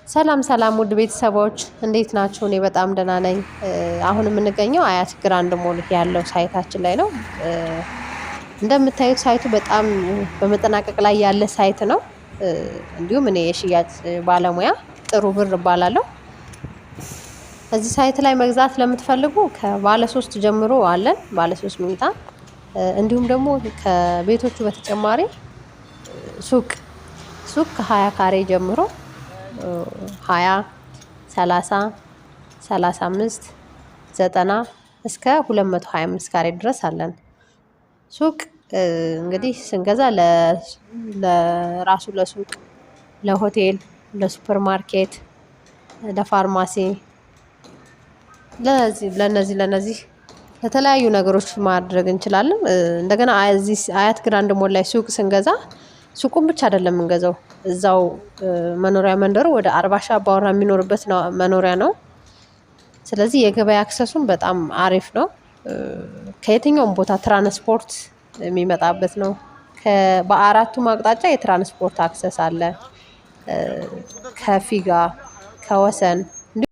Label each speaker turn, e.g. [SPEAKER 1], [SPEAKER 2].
[SPEAKER 1] ሰላም ሰላም ውድ ቤተሰቦች፣ እንዴት ናችሁ? እኔ በጣም ደህና ነኝ። አሁን የምንገኘው አያት ግራንድ ሞል ያለው site ኣችን ላይ ነው። እንደምታዩት site ኡ በጣም በመጠናቀቅ ላይ ያለ site ነው። እንዲሁም እኔ የሽያጭ ባለሙያ ጥሩ ብር እባላለሁ። እዚህ site ላይ መግዛት ለምትፈልጉ ከባለ 3 ጀምሮ አለን፣ ባለ 3 መኝታ። እንዲሁም ደግሞ ከቤቶቹ በተጨማሪ ሱቅ ከ20 ካሬ ጀምሮ 20፣ 30፣ 35፣ 90 እስከ 225 ካሬ ድረስ አለን። ሱቅ እንግዲህ ስንገዛ ለራሱ ለሱቅ፣ ለሆቴል፣ ለሱፐር ማርኬት፣ ለፋርማሲ፣ ለነዚህ ለነዚህ ለተለያዩ ነገሮች ማድረግ እንችላለን። እንደገና እዚህ አያት ግራንድ ሞል ላይ ሱቅ ስንገዛ ሱቁን ብቻ አይደለም የምንገዛው፣ እዛው መኖሪያ መንደሩ ወደ 40,000 አባወራ የሚኖርበት መኖሪያ ነው። ስለዚህ የገበያ access ኡም በጣም አሪፍ ነው። ከየትኛውም ቦታ ትራንስፖርት የሚመጣበት ነው። በአራቱም አቅጣጫ የትራንስፖርት access አለ። ከፊጋ፣ ከወሰን፣